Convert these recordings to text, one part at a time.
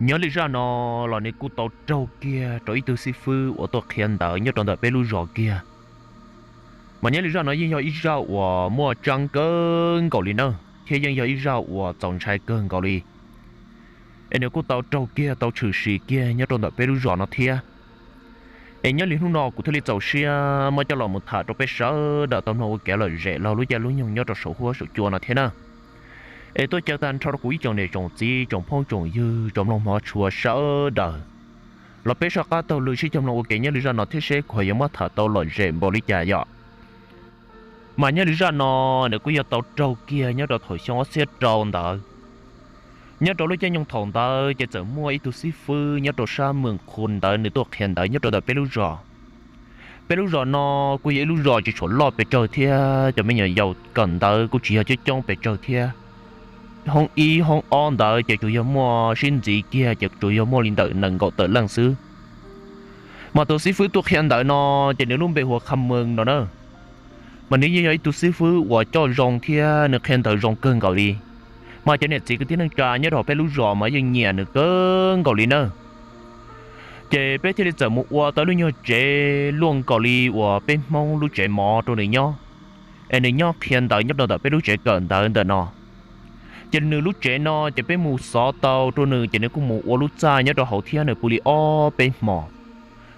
Nyob li zaj no los nws kuj tau raug kiag rau ib tug xib fwb uas tuaj qhia ntawv nyob rau ntawm peb lub zos kiag. Mas nyob li zaj no yeej yog ib zaj uas muaj tseeb kawg nkaus li na, thiab yeej yog ib zaj uas txaus ntshai kawg nkaus li. Es nws kuj tau raug kiag tau tshwm sim kiag nyob rau ntawm peb lub zos no thiab. Es nyob li hnub no kuv thiaj li txaus siab muab coj los mus tham rau peb sawv daws tau mloog ua kev lom zem laug lub caij lub nyoog nyob rau saum huab saum cua no thiab na. Es tuaj caw tag nrho rau kuv ib tsoom niam tsoom txiv tsoom phooj tsoom ywg tsoom mloog hmov tshua sawv daws, los peb soj qab taug lw sib cog mloog ua ke nyob li zaj no thiab seb kuv ho yuav muab tham tau lom zem npaum li cas yom. Mas nyob li zaj no nws kuj yog tau raug kiag nyob rau thaum xyoo ob txhiab rau ntawd. Nyob rau lub caij nyoog thaum ntawd ces txawm muaj ib tug xib fwb nyob rau sab Mws Khu ntawd nws tuaj qhia ntawv nyob rau ntawm peb lub zos. Peb lub zos no kuj yog ib lub zos tsis tshua loj pes tsawg thiab cov me nyuam yaus kawm ntawv kuj tsis yog coob coob pes tsawg thiab. Hoob ib hoob ob ntawd ces tsuas yog muaj sib ntxiv kiag ces tsuas yog muaj li ntawm nees nkaum tawm leej xwb. Mas tus xib fwb tuaj qhia ntawv no ces nws lub npe hu ua Qha Mws no na. Mas nws yeej yog ib tug xib fwb uas coj zoo thiab nws qhia ntawv zoo kawg nkaus li. Mas cov niam txiv kwv tij neej tsa nyob rau peb lub zos mas yeej nyiam nws kawg nkaus li na. Ces peb thiaj li txawm mus ua tau lub nyuag tsev luaj nkaus li uas peb Hmoob lub tsev mov rau nws nyob, es nws nyob qhia ntawv nyob rau ntawm peb lub tsev kawm ntawv ntawm no. Ces nws lub tsev no ces peb mus xov tau rau nws ces nws kuj mus ua lub txaj nyob rau hauv thiab nws pw li ob peb hmos.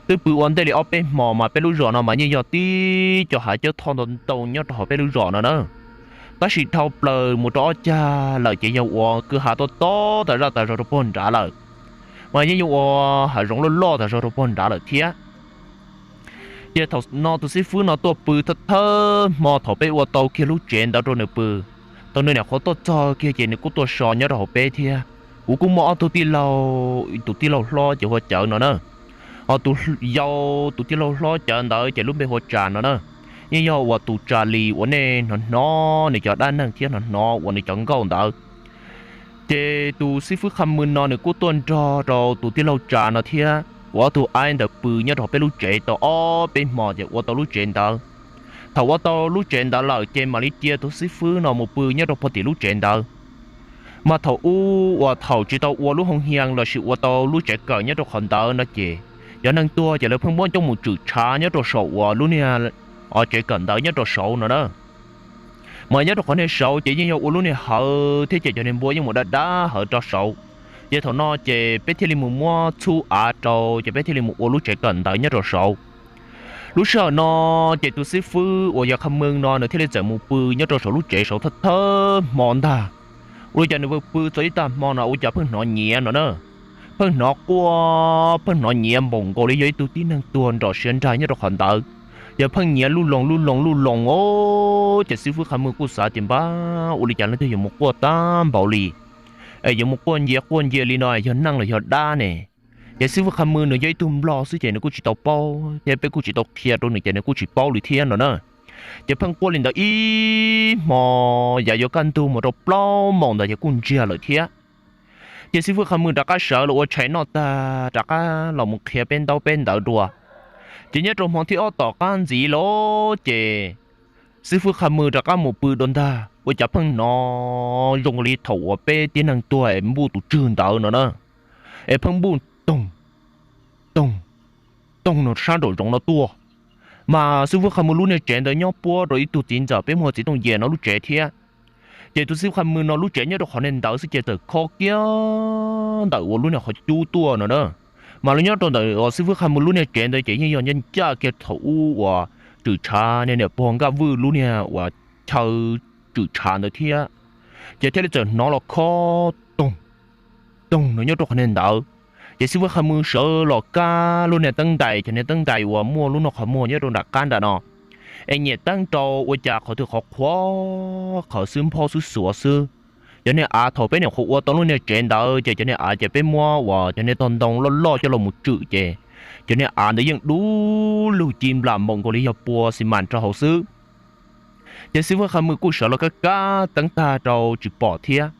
Twb pw ua ntej li ob peb hmos mas peb lub zos no mas yeej yog tib co hav cawb thoj ntau ntau nyob rau hauv peb lub zos no na. Tab sis dhau plaws mus rau ob cag lawm ces yog ua kwj ha tob tob tas zaj tas zog rau puag nrad lawm, mas yeej yog ua hav zoov loj loj tas zog rau puag nrad lawm thiab. Ces thaum no tus xib fwb no tuaj pw thawj thawj hmo thaum peb ua tau kiag lub tsev ntawd rau nws pw, thaum nws niam qhuav tuaj txog kiag ces nws kuj tuaj so nyob rau hauv peb thiab. Kuv kuj muaj ob tug tij laug, tus tij laug hlob ces hu ua Cawv no na, ho tus yau, tus tij laug hlob Cawv ntawd ces lub npe hu ua Tsas no na. Yeej yog uas tus Tsas Lis uas nej hnov hnov nws cov dab neeg thiab hnov hnov uas nws cov nkauj ntawd. Ces tus xib fwb Qha Mws no nws kuj tuaj nrog rau tus tij laug Tsas no thiab ua ob tug aib ntawd pw nyob rau peb lub tsev tau ob peb hmo ces ua tau lub tsev ntawd. Thaum ua tau lub tsev ntawd lawm ces mam li cia tus xib fwb no mus pw nyob rau puag tim lub tsev ntawd. Mas thaum ub uas thaum tsis tau ua lub hoo hias lossis ua tau lub tsev kawm nyob rau qhov ntawd no ces cov neeg tuag ces lawv pheej muab coj mus tswm tshav nyob rau saum uas lub niag tsev kawm ntawd nyob rau saud no na. Mas nyob rau qhov niag saud ces yeej yog ua lub niag hawv thiab ces cov niag npua yeej mus da dab hawv rau saud. Ces thaum no ces peb thiaj li mus muab txhub av rau ces peb thiaj li mus ua lub tsev kawm ntawd nyob rau saud. Lub sij hawm no ces tus xib fwb uas yog Qha Mws no nws thiaj li txawm mus pw nyob rau saum lub tsev saud thawj thawj hmo ntag. Ua li cas nws pw pw txog ib tag hmo no ua cas pheej hnov nyiav no na. Pheej hnov quaj, pheej hnov nyiav npaum nkaus li yog ib tug tib neeg tuag nrom siav nrag nyob rau qhov ntawd. Yog pheej nyiav luj loos luj loos luj loos os. Ces xib fwb Qha Mws kuj xav tias npab ua li cas leej twg yuav mus quaj tag npaum li, es yuav mus quaj ncia quaj ncia li no yog neeg los yog dab ne. Ces xib fwb Qha Mws nws yog ib tug nplog xwb ces nws kuj tsis tau paub thiab peb kuj tsis tau qhia rau nws ces nws kuj tsis paub li thiab no na. Ces pheej quaj li ntawd ib hmo, yav yuav kaj ntug mus rau plaub moos ntawd ces kuj ntsiag lawm thiab. Ces xib fwb Qha Mws rov qab sawv los ua tshais noj tag rov qab los mus qhia peb ntaub peb ntawv dua. Ces nyob rau hmo thib ob tom qab ntxiv los ces xib fwb Qha Mws rov qab mus pw dua ntag ua cas pheej hnov zoo li thaum uas peb tib neeg tuag es npuj tus tswg ntawd no na. Es pheej npuj toog, toog, toog no sab nraum zoov no tuaj. Mas xib fwb Qha Mws lub niag tsev ntawd nyob puab rau ib tug txiv ntxawm peb muag txiv tooj yas no lub tsev thiab. Ces tus xib fwb Qha Mws no lub tsev nyob rau qhov niag ntawd xwb ces txawm kho kiag ntawm uas lub niag qhov cub tuaj no na. Mas lub nyob rau ntawm uas xib fwb Qha Mws lub niag tsev ntawd ces yeej yog ncaj kiag thaum ub uas tswm tshav niag niam pog Nkaj Vwj lub niag uas chaw tswm tshav ntawd thiab. Ces thiaj li txawm hnov los kho toog, toog no nyob rau qhov niag ntawd. Ces xib fwb Qha Mws sawv los kab lub niag teeb ntais, cov niag teeb ntais uas muaj lub noj qhov muag nyob rau nram qab nram no, es nyiam teeb rau ua cas qhov twg qhov qhuav qhawv xwb nphob xwb xuav xwb. Cov niag av thaum peb nyuam qhuav ua tau lub niag tsev ntawd ces cov niag av ces peb muab uas cov niag tog ntoo loj loj coj los mus tswm ces cov niag av ntawd yeej dub lug ci nplam npaum nkaus li yog pua xi mas rau hauv xwb. Ces xib fwb Qha Mws kuj sawv los kab kab teeb tag rau tsis pom thiab.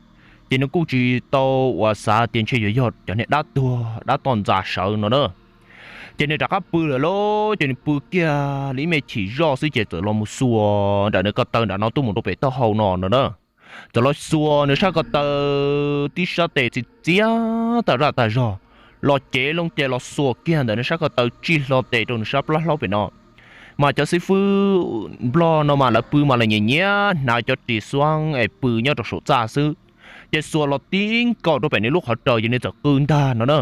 Ces nws kuj tsis tau uas xav tias ntshe yuav yog cov niag dab tuag dab toj ntxas sawv no na. Ces nws rov qab pw lawm lauj, ces nws pw kiag li ib me chim zoj xwb ces txawm los mus xuas nram nws ko taw nram no tuaj mus rau pem taub hau no no na. txawm los xuas nws sab ko taw tib sab tes txiv txiav tag zaj tag zog, los cev loo ces los xuas kiag ntawm nws sab ko taw tsij hlo tes rau nws sab plab hlaub pem no. Mas cov xib fwb nplog no mas lawv pw mas lawv nyiam nyiam hnav cov ris xuab es pw nyob rau saum txaj xwb, ces xuas los tib nkaus rau pem nws lub qhov raws ces nws txawm qw ntag no na.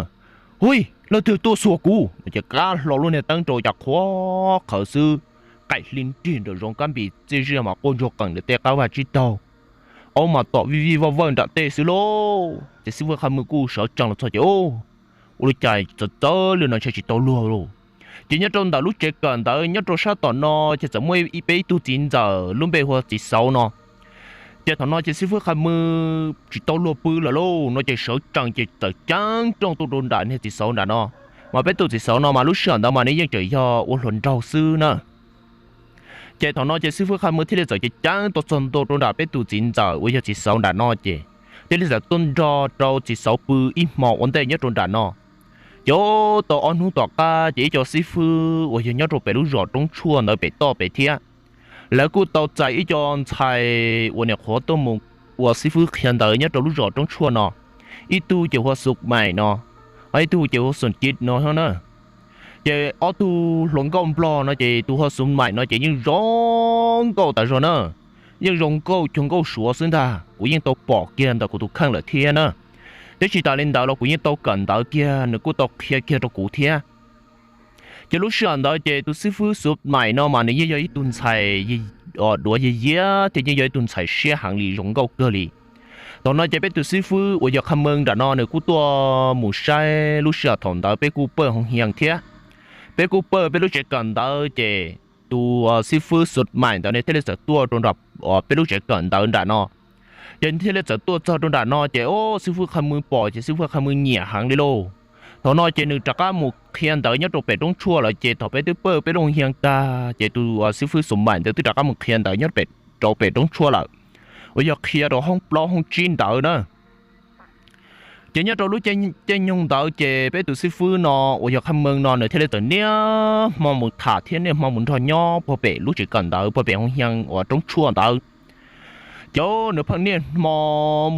Hui, leej twg tuaj xuas kuv no? Ces kab hlo lub niag teeb rau cas qhuav qhawv xwb, qaim hli nrig nraum zoov kab npis txiaj ziaj mas quaj ntsuag qees ntawm tej qab vaj tsib taug, aub mas tom vij vij vawj vawj nram tej xwb lauj. Ces xib fwb Qha Mws kuj sawv tsees los txog ces ua li cas txawv txawv li no ntshe tsis tau luag lauj. Ces nyob rau ntawm lub tsev kawm ntawd nyob rau sab tom no ces txawm muaj ib peb ib tug txiv ntxawm lub npe hu ua txiv xauv no. Ces thaum no ces xib fwb Qha Mws tsis tau luag pw lawm lauj no ces sawv tsees ces txawm ceeb rooj tuaj rau nram niag txiv xauv nram no. Mas peb tus txiv xauv no mas lub sij hawm ntawd mas nws yeej tseem yog ua hluas nraug xwb na. Ces thaum no ces xib fwb Qha Mws thiaj li txawm ceev ceev tuaj txog ntua rau nram peb tus txiv ntxawm uas yog txiv xauv nram no ces thiaj li txawm tuaj nrog rau txiv xauv pw ib hmo ua ntej nyob rau nram no. Ces tau ob hnub tom qab ces ib co xib fwb uas yog nyob rau pem lub zos Roob Tshuaj ntawd pem toj pem thiab, lawv kuj tau txais ib co ntxhais uas nyuam qhuav tuaj mus ua xib fwb qhia ntawv nyob rau lub zos Roob Tshuaj no. Ib tug ces hu ua Xus Maim no, ho ib tug ces hu ua Xus Ci no na. Ces ob tug hluas nkauj nplog no ces tus hu ua Xus Maim no ces yeej zoo nkauj tas zog na, yeej zoo nkauj cuag nkauj Suav xwb ntag, kuv yeej tau pom kiag ntawm kuv tus kheej lawm thiab na. Thiab tsis tas li ntawd los kuv yeej tau kawm ntawv kiag, nws kuj tau qhia kiag rau kuv thiab. Ces lub sij hawm ntawd ces tus xib fwb Xus Maim no mas nws yeej yog ib tug ntxhais duav yiag yiab thiab yeej yog ib tug ntxhais siab heev li, zoo nkauj kawg li. Thaum no ces peb tus xib fwb uas yog Qha Mws nram no nws kuj tuaj mus saib lub sij hawm thaum ntawd peb kuj pawj hoo hias thiab. Peb kuj pawj peb lub tsev kawm ntawv ces tus xib fwb Xus Maim ntawd nws thiaj li txawm tuaj rau nram peb lub tsev kawm ntawv nram no. Ces nws thiaj li txawm tuaj txog rau nram no ces o xib fwb Qha Mws pom ces xib fwb Qha Mws nyiam heev li lauj. Thaum no ces nws rov qab mus qhia ntawv nyob rau pem Roob Tshuaj lawm ces thaum peb twb pawj peb lub hoo hias tag ces tus xib fwb Xus Maim ntawd twb rov qab mus qhia ntawv nyob rau pem Roob Tshuaj lawm, uas yog qhia rau hoob plaub hoob tsib ntawd na. Ces nyob rau lub caij nyoog ntawd ces peb tus xib fwb no uas yog Qha Mws no nws thiaj li txawm niaj hmo mus tham thiab niaj hmo mus nrog nyob puag pem lub tsev kawm ntawv puag pem hoo hias uas Roob Tshuaj ntawd. Ces nws pheej niaj hmo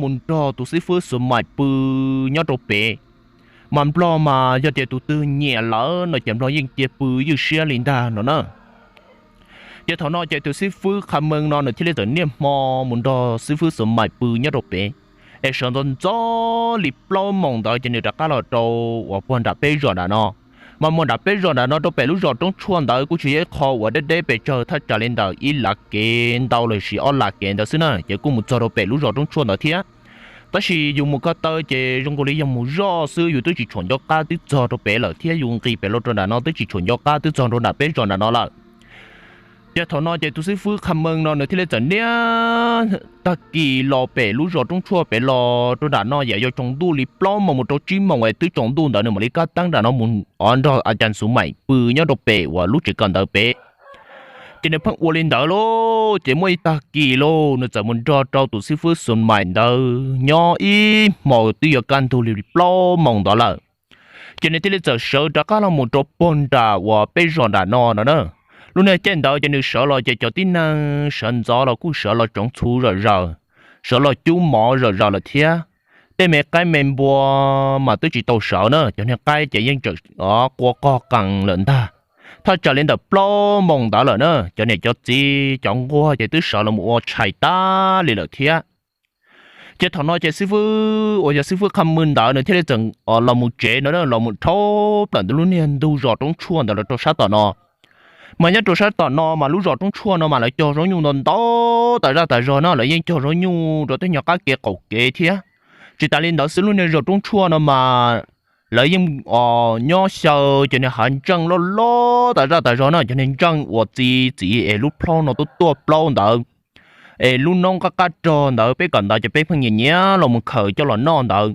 mus nrog tus xib fwb Xus Maim pw nyob rau pem. Mas nplog mas yog tias tus twg nyiam lawm no ces nplog yeej cia pw ywj siab li ntag no na. Ces thaum no ces tus xib fwb Qha Mws no nws thiaj li txawm niaj hmo mus nrog xib fwb Xus Maim pw nyob rau pem, es sawv ntxov ntxov li plaub moos ntawd ces nws rov qab los rau uas puag nram peb zos nram no. Mas mus nram peb zos nram no rau pem lub zos Roob Tshuaj ntawd kuj tsis yog ib qho uas deb deb pes tsawg, thaj tsam li ntawm ib lav kev ntau los sis ob lav kev ntawd xwb na, ces kuj mus txog rau pem lub zos Roob Tshuaj ntawd thiab. Tab sis yus mus ko taw ces zoo nkaus li yog mus zoj xwb, yus twb tsis tshua nco qab twb txog rau pem lawm thiab, yus nqis pem los rau nram no twb tsis tshua nco qab twb txog rau nram peb zos nram no lawm. Ces thaum no ces tus xib fwb Qha Mws no nws thiaj li txawm niaj tag kis los pem lub zos Roob Tshuaj pem los rau nram no yam yuav tsaus ntuj li plaub moos mus rau tsib moos es twb tsaus ntuj ntawd nws mam li kab teeb nram no mus nrog a cas Xus Maim pw nyob rau pem uas lub tsev kawm ntawv pem. Ces nws pheej ua li ntawd lauj, ces muaj ib tag kis lauj nws txawm mus nrog rau tus xib fwb Xus Maim ntawd nyob ib hmos twb yuav kaj ntug li plaub moos ntawd lawm. Ces nws thiaj li txawm sawv rov qab los mus rau puag nram uas peb zos nram no no na. Lub niag caij ntawd ces nws sawv los ces cov tib neeg sawv ntxov los kuj sawv los tsoov txhuv zom zaws, sawv los cub mov zom zaws lawm thiab. Tej me qaib me npua mas twb tsis tau sawv na, cov niag qaib ces yeej tseem qua qog qees lawm ntag. Thaj tsam li ntawm plaub moos ntawd lawm na, cov niam cov txiv cov nquag ces twb sawv los mus ua tshais tag li lawm thiab. Ces thaum no ces xib fwb uas yog xib fwb Qha Mws ntawd nws thiaj li txawm los mus tsev no, los mus dhau plaws ntawm lub niag ntug zos Roob Tshuaj ntawd los rau sab tom no. Mas nyob rau sab tom no mas lub zos Roob Tshuaj no mas lawv cog zaub nyuj ntau ntau tas zaj tas zog no, lawv yeej cog zaub nyuj rau tej nyuag qab kev qaum kev thiab. Tsis tas li ntawd xwb lub niag zos Roob Tshuaj no mas lawv yeej nyob xyaw cov niag hav ntseej loj loj tas zaj tas zog no, cov niag ntseej uas txi txiv es lub plhaub no tuaj tuaj plaub ntawd, es lub noob qab qab rog ntawd peb kawm ntawv ces peb pheej nyiam nyiam los mus khaws coj los noj ntawd.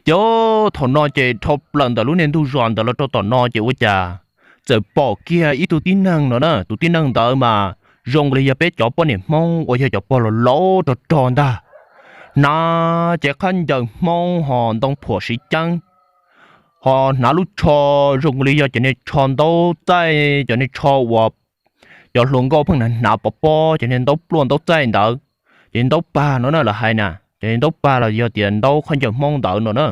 Ces thaum no ces dhau plaws ntawm lub niag ntug zos ntawd los rau tom no ces ua cas txawm pom kiag ib tug tib neeg no na, tus tib neeg ntawd mas zoo li yog peb cov poj niam Hmoob uas yog cov pog laus laus rog rog ntag. Hnav cev khaub ncaws Hmoob ho ntoo phuam siv ceeb, ho hnav lub tsho zoo li yog cov niag tsho ntaub txaij, cov niag tsho uas cov hluas nkauj pheej hnav hnav pov pob, cov niag ntaub pluaj ntaub txaij ntawd. cov ntaub pag no na lawv hais na, cov ntaub pag los yog tias ntaub khaub ncaws Hmoob ntawd no na.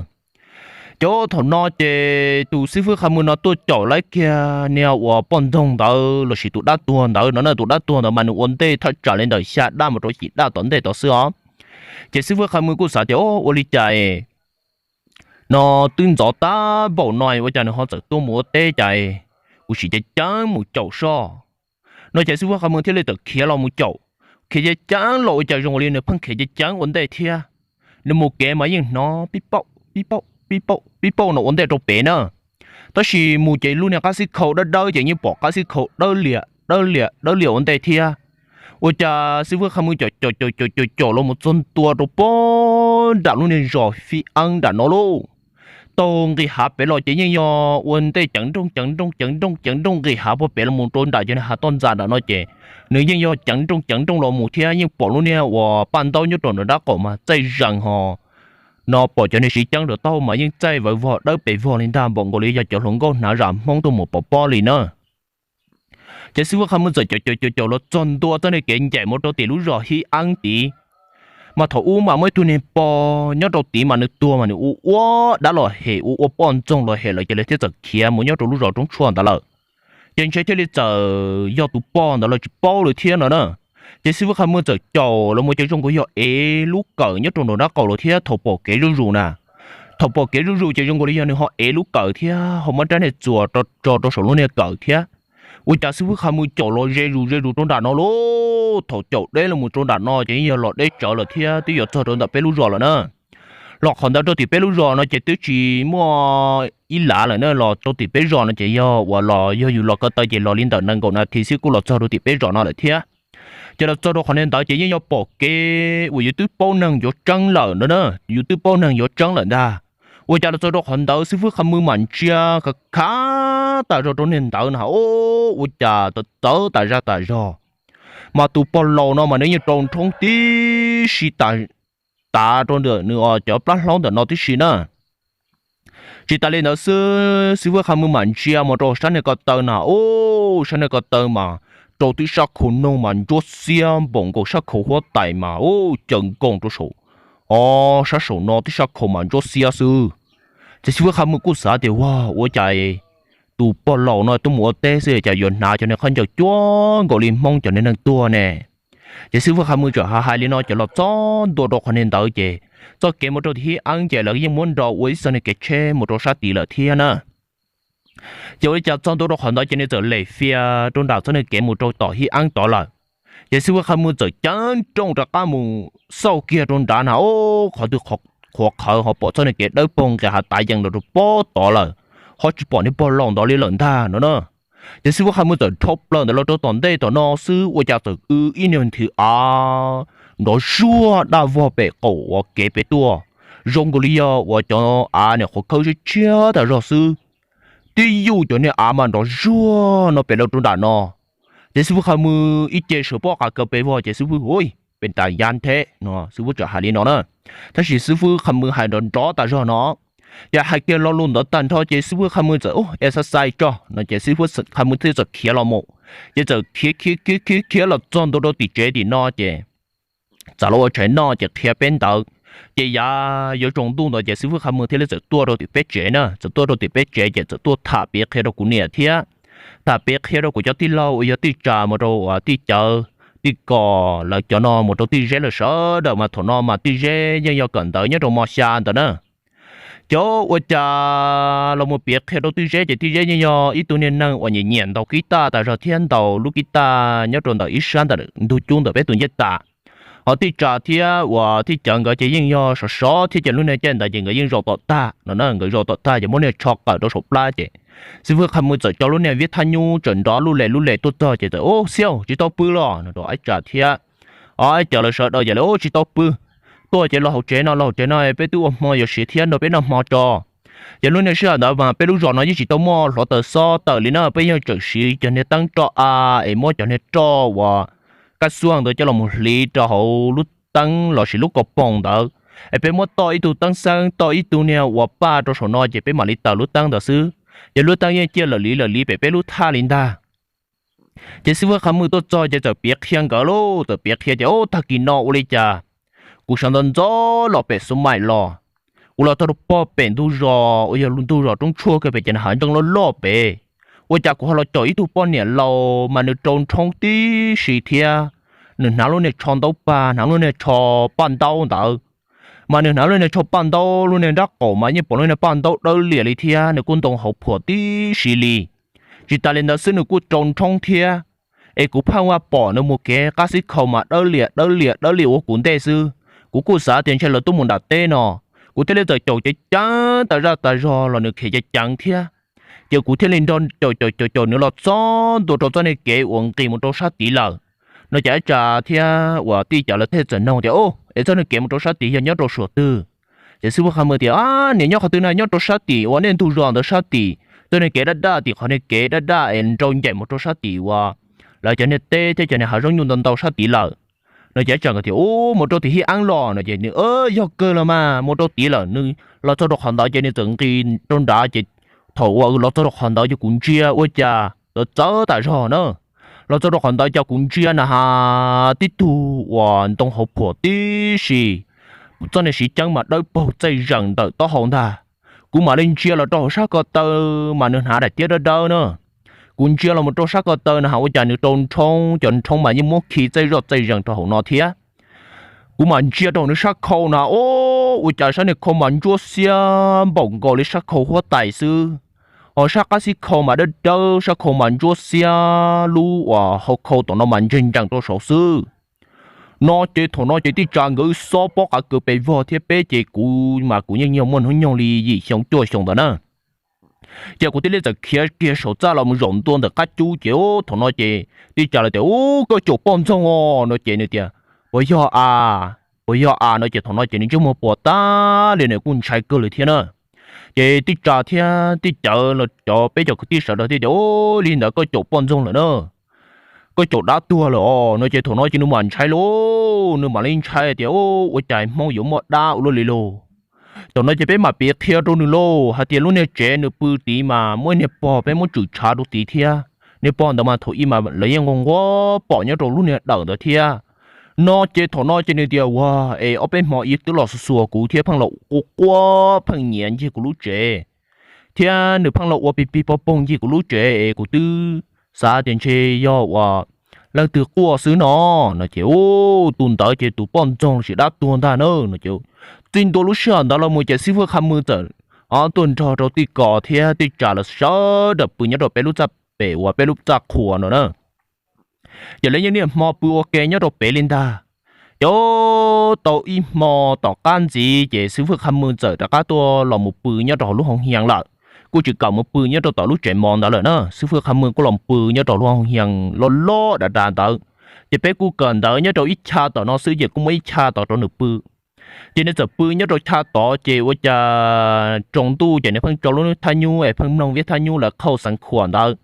Ces thaum no ces tus xib fwb Qha Mws no tuaj caum lawv kiag niag uas poj ntxoog ntawd lossis tus dab tuag ntawd no na, tus dab tuag ntawd mas nws ua ntej thaj tsam li ntawm xya daj mus rau yim daj tom ntej tod xwb os. Ces xib fwb Qha Mws kuj xav tias, o, ua li cas no twb ntxov tag npaum no ua cas nws ho txawm tuaj mus ua teb cas, kuv sim ceev ceev mus caum soj no. Ces xib fwb Qha Mws thiaj li txawm khiav los mus caum, khiav ceev ceev los ua cas zoo li nws pheej khiav ceev ceev ua ntej thiab. Nws mus kev mas yeej hnov pib pauj pib pauj pib pauj pib pauj no ua ntej rau pem na. Tab sis mus ces lub niag qab xib khau dawb dawb ces yeej pom qab xib khau dawb liam dawb liam dawb liam ua ntej thiab. Ua cas xib fwb Qha Mws caum caum caum caum caum caum los mus txog ntua rau pog nram lub niag zos Fib Eeb nram no lauj. Taug nqis hav pem los ces yeej yog ua ntej ceev nrooj ceev nrooj ceev nrooj ceev nrooj nqis hav pog pem los mus rau nram cov niag hav toj ntxas nram no ces nws yeej yog ceev nrooj ceev nrooj los mus thiab yeej pom lub niag uas paj ntaub nyob rau nram nraub qaum mas txaij zees ho no pom cov niag siv ceeb rau taub hau mas yeej txaij vawv vog dawb pes vog li ntag npaum nkaus li yog cov hluas nkauj hnav zam Hmoob tuaj mus pov pob li na. Ces xib fwb Qha Mws txawm caum caum caum caum los txog ntua txoj niag kev ncaim mus rau tim lub zos Hib Eeb tid. Mas thaum ub mas muaj ib tug niag pog nyob rau tid mas nws tuag mas nws ua ua dab los hem ua ua poj ntxoog los hem lawm ces lawv thiaj txawm khiav mus nyob rau lub zos Roob Tshuaj ntawd lawm. Ces ntshe thiaj li txawm yog tus pog ntawd los tsis paub lawm thiab no na. Ces xib fwb Qha Mws txawm caum los mus ces zoo nkaus yog ev lub kawm nyob rau nraum nraub qaum los thiab thaum pom kev zuj zus na. Thaum pom kev zuj zus ces zoo nkaus li yog nws ho ev lub kawm thiab ho muab rab niag txuas tso rau saum lub niag kawm thiab. Ua cas xib fwb Qha Mws caum los ze zus ze zus rau nram no lauj. Thaum caum deb los mus rau nram no ces yeej yog los deb tsawv lawm thiab twb yuav txog rau ntawm peb lub zos lawm na. Los qhov ntawd rau tim peb lub zos no ces twb tsis muaj ib lav lawm na, los rau tim peb zos no ces yog uas los yog yus los ko taw ces los li ntawm nees nkaum nas this xwb kuj los txog rau tim peb zos no lawm thiab. Ces los txog rau qhov niag ntawd ces yeej yog pom kev uas yus twb paub neeg yuav tseeb lawm no na, yus twb paub neeg yuav tseeb lawm ntag. Ua cas los txog rau qhov ntawd xib fwb Qha Mws mam ntsia khav khav tas zog rau niag ntawd na, o, ua cas txawv txawv tas zaj tas zog. Mas tus pog laus no mas nws yeej rau nrhoob tib si tas rau ntawm nws cov plab hlaub ntawm no tib si na. Tsis tas li ntawd xwb, xib fwb Qha Mws mam ntsia mus rau sab niag ko taw na, o, sab niag ko taw mas rau tib sab khau noog mas ntsuab xiab npaum nkaus sab khau huab tais mas, o, caws nkoos rau saum, o, sab saum no tib sab khau mas ntsuab xiab xwb. Ces xib fwb Qha Mws kuj xav tias, ua, ua cas tus pog laus no tuaj mus ua teb xwb cas yuav hnav cov niag khaub ncaws cuag nkaus li Hmoob cov niag neeg tuag ne. Ces xib fwb Qha Mws txawm hais hais li no ces los txog ntua rau qhov niag ntawd ces txoj kev mus rau tim Hib Eeb ces lawv yeej muab nrau ua ib txoj niag kev tsheb mus rau sab tid lawm thiab na. Ces ua li cas txog ntua rau qhov ntawd ces nws txawm lem fias rau nram txoj niag kev mus rau tom Hib Eeb tod lawm. Ces xib fwb Qha Mws txawm ceev nrooj rov qab mus xauj kiag rau nrad na, o, qhov twg qhuav qhawv ho pom txoj niag kev dawb paug nqis hav tav yees los rau pob tod lawm, ho tsis pom niag pog laus ntawd li lawm ntag no na. Ces xib fwb Qha Mws txawm dhau plaws ntawm los rau tom ntej tom no xwb ua cas txawm w ib niag nthwv av nrov zuag daj vog pem qaum uas kev pem tuaj, zoo nkaus li yog uas cov av niag qhuav khawb tshiab tshiab tas zog xwb. Twb yuj cov niag av mas nrov zuag no pem los rau nram no. Ces xib fwb Qha Mws ib ce sawv pob qa kaw pes vog ces xib fwb, ui, pes tas yam ntheb no, xib fwb txawm hais li no na. Tab sis xib fwb Qha Mws hais nrov nrov tas zog no, ces hais kiag lo lus ntawd tag nrho ces xib fwb Qha Mws txawm, u, exercise tso no ces xib fwb Qha Mws thiaj txawm khiav los mus. Ces txawm khiav khiav khiav khiav khiav los txog ntua rau tim tsev tim no ces txawm los ua tshais noj ces qhia peb ntawd. Ces yav yuav tsaus ntuj ntawd ces xib fwb Qha Mws thiaj li txawm tuaj rau tim peb tsev na, txawm tuaj rau tim peb tsev ces txawm tuaj tham piav qhia rau kuv niam thiab tham piav qhia rau kuv cov tij laug uas yog tij Tsas mus rau uas tij Cawv, tij Kom lawv cov no mus rau tij Zeb lawm sawv daws mas thaum no mas tij Zeb yeej yog kawm ntawv nyob rau mos xya ntawd na. Ces ua cas los mus piav qhia rau tij Zeb ces tij Zeb yeej yog ib tug niag neeg uas nyiam nyiam ntaus kib taj tas zog thiab ntaus lub kib taj nyob rau ntawm ib sab ntawm ntug cub ntawm peb tus ncej tas. Ho tij Tsas thiab uas tij Cawv nkawd ces yeej yog sov sov thiab ces lub niag caij ntawd ces nkawd yeej zaum tom tag no na, nkawd zaum tom tag ces muab niag tsho qawm rau saum plab ces xib fwb Qha Mws txawm coj lub niag viab thaj nyub txawm nrov lub les lub les tuaj txog ces txawm, u, xiauj, tsis tau pw los no rau Aib Tsas thiab Aib Cawv lawv sawv daws ces lawv, u, tsis tau pw, tuaj ces los hauv tsev no, los hauv tsev no peb twb ua hmo yuav siav thiab nrog peb noj hmo tso. Ces lub niag sij hawm ntawd mas peb lub zos no yeej tsis tau muaj hluav taws xob tawm li na, peb yeej tseem siv cov niag teeb roj av es muab cov niag roj uas kaj xuaj ntawd coj los mus hliv rau hauv lub teeb lossis lub kaus poom ntawd, es peb muab toj ib tug teeb xeeb toj ib tug niag uas paj rau saum no ces peb mam li taws lub teeb ntawd xwb. Ces lub teeb yeej ciaj lawm li lawm li pem peb lub thaj li ntag. Ces xib fwb Qha Mws tuaj txog ces txawm piav qhia nkawd lauj, txawm piav qhia tias, Ub, tag kis no ua li cas kuv sawv ntxov ntxov los pem Xub Maim los, kuv los txog rau pog pem ntug zos uas yog ntug zos roob tshuaj kawg pem ces nws hav nreeg loj loj pem. Ua cas kuv ho los caum ib tug poj niam laus mas nws rau nrhoob tib si thiab, nws hnav lub niag tsho ntaub pag, hnav lub niag tsho paj ntaub ntawd, mas nws hnav lub niag tsho paj ntaub, lub niag nrab qaum mas yeej pom lub niag paj ntaub dawb liam li thiab, nws kuj ntoo hauv phuam tib si li. Tsis tas li ntawd xwb nws kuj rau nrhoob thiab. Es kuv pheej ua pom nws mus kev qab xib khau mas dawb liam dawb liam dawb liam ua kuv ntej xwb. Kuv kuj xav tias ntshe lawv tuaj mus nram teb no, kuv thiaj li txawm caum ceev ceev tas zaj tas zog los nws khiav ceev ceev thiab. Ces kuv thiaj li nrog caum caum caum caum nws los txog ntua rau txoj niag kev uas nqis mus rau sab tid lawm. No ces Ab Tsam thiab uas Tij Cawv lawv thiaj txawm nug tias, Ub, es txoj niag kev mus rau sab tid yog nyob rau suam twg? Ces xib fwb Qha Mws tias, Niam, nyob qhov twg na? Nyob rau sab tim uas nej ntug zos ntawd sab tim, txoj niag kev daj daj tim qhov niag kev daj daj es nrau ncaim mus rau sab tim uas lawv cov niag teb thiab cov niag hav zoov nyuj ntau ntau sab tid lawm. No ces Ab Tsam nkawd tias, Ub, mus rau tim Hib Eeb los? No ces nws, Yog kawg los mas, mus rau tid lawm. Nws los txog rau qhov ntawd ces nws txawm nqis rau nrad ces thaum uas los txog rau qhov ntawd ces kuv ntsia ua cas txawv txawv tas zog na. Los txog rau qhov ntawd ces kuv ntsia na has tib tug uas ntoo hauv phuam tib si, txoj niag siv ceeb mas dawb paug txaij zees ntawm taub hau ntag. Kuv mam li ntsia los rau hauv sab ko taw mas nws hnav daim tiab dawb dawb na. Kuv ntsia los mus rau sab ko taw na has ua cas nws rau nrhoob, cov nrhoob mas yeej muab khi txaij zoj txaij zees rau hauv no thiab. Kuv mam ntsia rau hauv nws sab khau na, o, ua cas sab niag khau mas ntsuab xiab npaum nkaus li sab khau huab tais xwb. Ho sab qab xib khau mas dawb dawb, sab khau mas ntsuab xiab, lub uas hau khau tom no mas ntseg nrees rau saud xwb. No ces thaum no ces Tij Tsam nkawd wb xob pob qav kaws pes vog thiab peb ces kuv mas kuv yeej yog muaj hnub nyoog li yim xyoo cuaj xyoo ntawd na. Ces kuv thiaj li txawm khiav kiag saum txaj los mus zaum ntua ntawm qab cub ces thaum no ces Tij Tsam lawv tias, Ub, koj caum poj ntxoog os. No ces nws tias, Puas yog a? Puas yog a? No ces thaum no ces nws ntsej muag puas tag li, nws kuj ntshai kawg li thiab na. Ces Tij Tsam thiab Tij Cawv los cov peb cov kwv tij sawv daws thiaj tias, Ub, li ntawd koj caum poj ntxoog lawm na, koj caum dab tuag lawm os. No ces thaum no ces nws mam ntshai lauj, nws mam li ntshai tias, Ub, ua cas Hmoob yuav muaj dab ua luaj li lauj? Thaum no ces peb mam piav qhia rau nws lauj hais tias lub niag tsev nws pw tid mas muaj ib niag pog peb muab tswm tshav rau tid thiab. Niag pog ntawd mas thaum ub mas lawv yeej nquag nquag pom nyob rau lub niag dawm ntawd thiab. No ces thaum no ces nws tias, Ua, es ob peb hmo ib twb los xuas xuas kuv thiab pheej los quaj quaj pheej nyiav ncig kuv lub tsev, thiab nws pheej los ua pig pig pog poog ncig kuv lub tsev es kuv twb xav tias ntshe yog uas leej twg quaj xwb no. No ces, Ub, tus ntawd ces tus poj ntxoog los sis dab tuag ntag na. No ces txij ntua lub sij hawm ntawd los mus ces xib fwb Qha Mws txawm tuaj nrog rau Tij Kos thiab Tij Tsam los sawv daws pw nyob rau peb lub txaj pem uas peb lub txaj qhua no na. Ces lawv yeej niaj hmo pw ua ke nyob rau pem li ntag. Ces tau ib hmo tom qab ntxiv ces xib fwb Qha Mws txawm rov qab tuaj los mus pw nyob rau hauv lub hoo hias lawm, kuj tsis kam mus pw nyob rau tom lub tsev mov ntawd lawm na. Xib fwb Qha Mws kuj los pw nyob rau lub hoo hias loj loj dav dav ntawd. Ces peb kuj kawm ntawv nyob rau ib chav tom no xwb ces kuj muab ib chav tod rau nws pw. Ces nws txawm pw nyob rau chav tod ces ua cas tsaus ntuj ces nws pheej tso lub thab nyub es pheej mloog viab thab nyub lawv qhauj xeev khuam ntawd.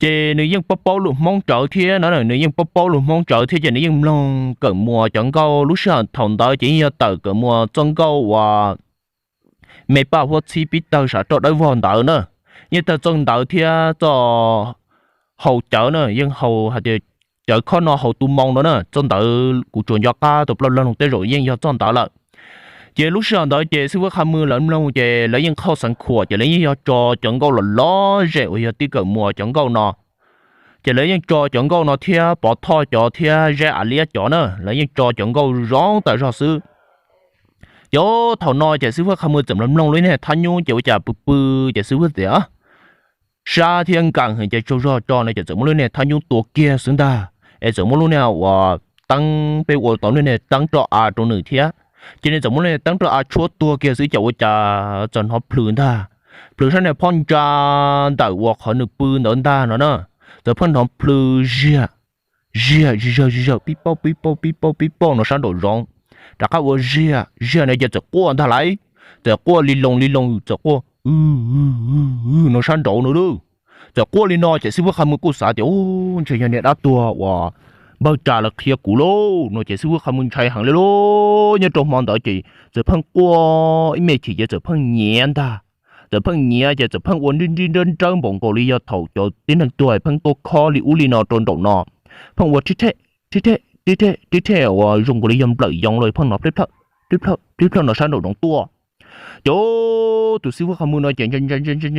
Ces nws yeej paub paub lus Hmoob tsawv thiab no, nws yeej paub paub lus Hmoob tsawv thiab ces nws yeej mloog Kawm Muas cov nkauj. Lub sij hawm thaum ntawd ces yeej yog tawm Kawm Muas txoj nkauj uas me paj huab txhib pib tawg sav roj dawb vog ntawd na. Yeej tawg txoj ntawd thiab txoj haus cawv na, yeej haus hais tias cawv khob no haus tu moo no na. Txoj ntawd kuv tsuas nco qab tus plaub leeg tej zaum yeej yog txoj ntawd lawm. Ces lub sij hawm ntawd ces xib fwb Qha Mws lawv mloog ces lawv yeej qhauj xeev khuam ces lawv yeej yog tso cov nkauj los lom zem uas yog tib Kawm Muas cov nkauj no. Ces lawv yeej tso cov nkauj no thiab Pov Thoj cov thiab Zeb Av Liab cov na, lawv yeej tso cov nkauj zoo tas zog xwb. Ces thaum no ces xib fwb Qha Mws txawm mloog lub niag thab nyub ces ua cas pw pw ces xib fwb tias sab thiab nkees heev ces tsaug zog tso no ces txawm muab lub niag thab nyub tua kiag xwb ntag, es txawm muab lub niag uas teeb peb ua tau lub niag teeb roj av rau nws thiab. Ces nws txawm muab lub niag teeb roj av tshuab tuag kiag xwb ces ua cas txawm hnov plhws ntag, plhws sab niag phab ntsa ntawm uas qhov nws pw ntawd ntag no na. Txawm pheej hnov plhws ziag, ziag zig zawg zig zawg pib pauj pib pauj pib pauj pib pauj no sab nraum zoov. Rov qab ua ziag ziag no ces txawm quaj ntag lauj, txawm quaj li loo li loo, txawm quaj no sab nraud no lauj. Txawm quaj li no ces xib fwb Qha Mws kuj xav tias, Ub, ntshe yog niag dab tuag uas npawg Tsam lawv qhia kuv lauj. No ces xib fwb Qha Mws ntshai heev li lauj. Nyob rau hmo ntawd ces txawm pheej quaj ib me chim ces txawm pheej nyiav ntag. txawm pheej nyiav ces txawm pheej ua nrib nrib nrawb nrawb npaum nkaus li yog thaum cov tib neeg tuag pheej tuaj khob li ub li no rau nraum no, pheej ua rib rhej rib rhej rib rhej rib rhej uas zoo nkaus li yog nplawm yoov los pheej hnov plib plhawj plib plhawj no sab nraum zoov tuaj. Ces tus xib fwb qhov muag no ces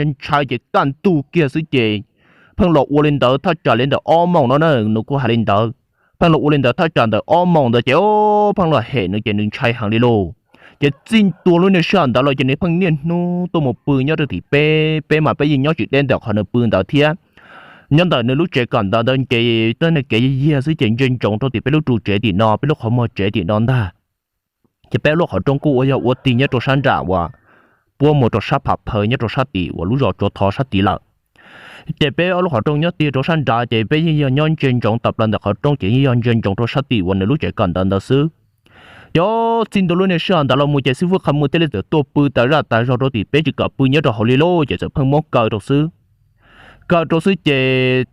ntshai ces kaj ntug kiag xwb ces pheej los ua li ntawd thaj tsam li ntawm ob moos no na, nws kuj hais li ntawd. Pheej los ua li ntawd thaj tsam ntawm ob moos ntawd ces pheej los hem nws ces nws ntshai heev li lauj. Ces txij ntua lub niag sij hawm ntawd los ces nws pheej niaj hnub tuaj mus pw nyob rau tim peb, peb mas peb yeej nyob tsis deb ntawm qhov nws pw ntawd thiab. Nyob ntawm nws lub tsev kawm ntawv ntawd ces tej kev yiag yiag xwb ces ntsia ntsoov rau tim peb lub ru tsev tim no, peb lub qhov muag tsev tim no ntag. Ces peb lub qhov rooj kuj ua yog ua tig nyob rau sab nram uas puab mus rau sab pham phaw nyob rau sab tim uas lub zos tsuav thov sab tid lawm. Ces peb ob lub qhov rooj nyob tig rau sab nrad ces peb yeej yog nyob ntsia ntsoov tawm plaws ntawm qhov rooj ces yeej yog ntsia ntsoov rau sab tim uas nws lub tsev kawm ntawv ntawd xwb. Ces txij ntua lub niag sij hawm ntawd los mus ces xib fwb qhov muag thiaj li txawm tuaj pw tas zaj tas zog rau tim peb tsis kam pw nyob rau hauv li lauj, ces txawm pheej muab kaw rau xwb. Kaw rau xwb ces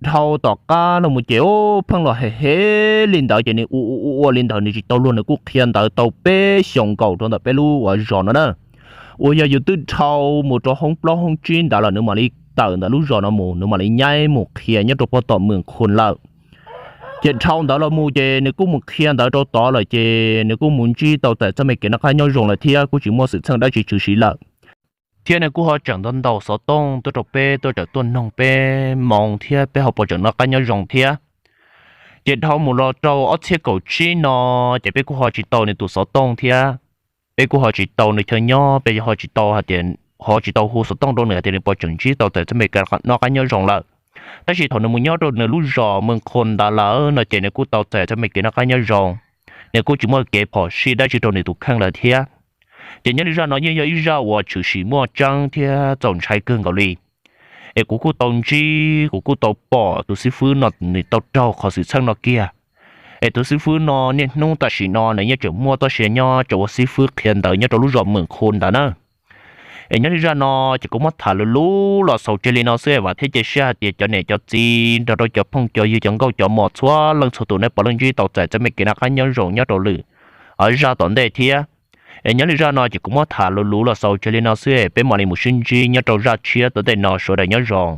dhau tom qab los mus ces pheej los hem hem li ntawd ces nws ua ua ua ua li ntawd nws tsis tau luag, nws kuj qhia ntawv tau peb xyoos nkaus rau ntawm peb lub uas zos no na. Uas yog yus twb dhau mus rau hoob plaub hoob tsib ntawd lawm nws mam li tawm ntawm lub zos no mus, nws mam li nyaib mus qhia nyob rau puag tom Mws Khun lawm. Ces dhau ntawd los mus ces nws kuj mus qhia ntawv rau tod lawm ces nws kuj mus ntsib tau txais txoj me kev noj qab nyob zoo lawm thiab kuj tsis muaj xwm txheej dab tsi tshwm sim lawm. Thiab nws kuj ho tseem ntaus ntaus xov tooj tuaj rau peb, tuaj tseem tuaj noog peb moo thiab peb ho puas tseem noj qab nyob zoo thiab. Ces dhau mus los rau ob txhiab kaum tsib no ces peb kuj ho tsis tau nws tus xov tooj thiab. Peb kuj ho tsis tau nws chaw nyob, peb ho tsis tau hais tias, ho tsis tau hu xov tooj rau nws hais tias nws puas tseem ntsib tau txais txoj me kev noj qab nyob zoo lawm. Tab sis thaum nws mus nyob rau nws lub zos Mws Khun ntawd lawm no ces nws kuj tau txais txoj me kev noj qab nyob zoo, nws kuj tsis muaj kev phom sij dab tsi rau nws tus kheej lawm thiab. Ces nyob li zaj no yeej yog ib zaj uas tshwm sim muaj tseeb thiab txaus ntshai kawg nkaus li. Es kuv kuj tau ntsib, kuv kuj tau pom tus xib fwb no nws tau raug qhov xwm txheej no kiag. Es tus xib fwb no niaj hnub tam sim no nws yeej tseem muaj txoj sia nyob tseem ua xib fwb qhia ntawv nyob rau lub zos Mws Khun ntawd na. Es nyob li zaj no ces kuv muab tham lus lus los xaus tseg li no xwb, vam thiab cia siab hais tias cov niam cov txiv nrog rau cov phooj cov ywg cov nkauj cov mos txhua leej txhua tus nej puav leej ntsib tau txais txoj me kev noj qab nyob zoo nyob rau lwm zaj tom ntej thiab. Es nyob li zaj no ces kuv muab tham lus lus los xaus tseg li no xwb, peb mam li mus sib ntsib nyob rau zaj tshiab tom ntej no, sawv daws nyob zoo.